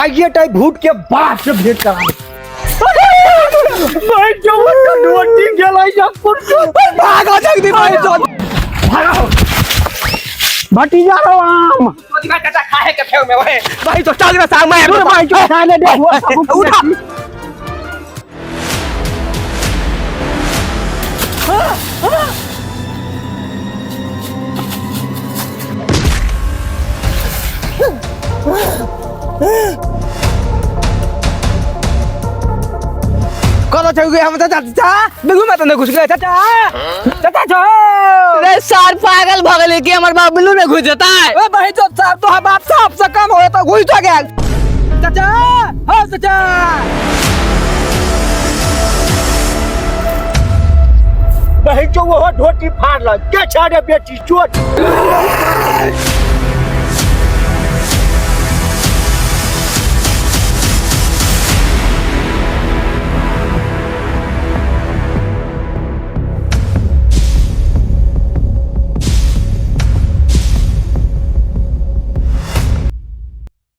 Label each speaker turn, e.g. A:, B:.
A: आइए टाइ भूत के बाप से भेंट करा भाई जो रोटी गेलै या कुर्सी
B: भागो जल्दी भाई जो
A: भागो भतीजा रो आम
B: चाचा खाए के फेर में ओए भाई तो चल रे साग मैं
A: तोर भाई जो खा ले दे
B: उठा। कत छौ हम चाचा चाचा देखू मैं तो घुस गए चाचा चाचा छौ।
C: रे सार पागल भ गेलै कि हमर बाप बिल्लू में घुस जेतै।
B: ओ बहिन चोद साहब तोहर बाप साहब से कम हो तो घुस तो गेल। चाचा हो चाचा।
A: बहिन चो वो धोती फाड़ ल के छाड़े बेटी चोट।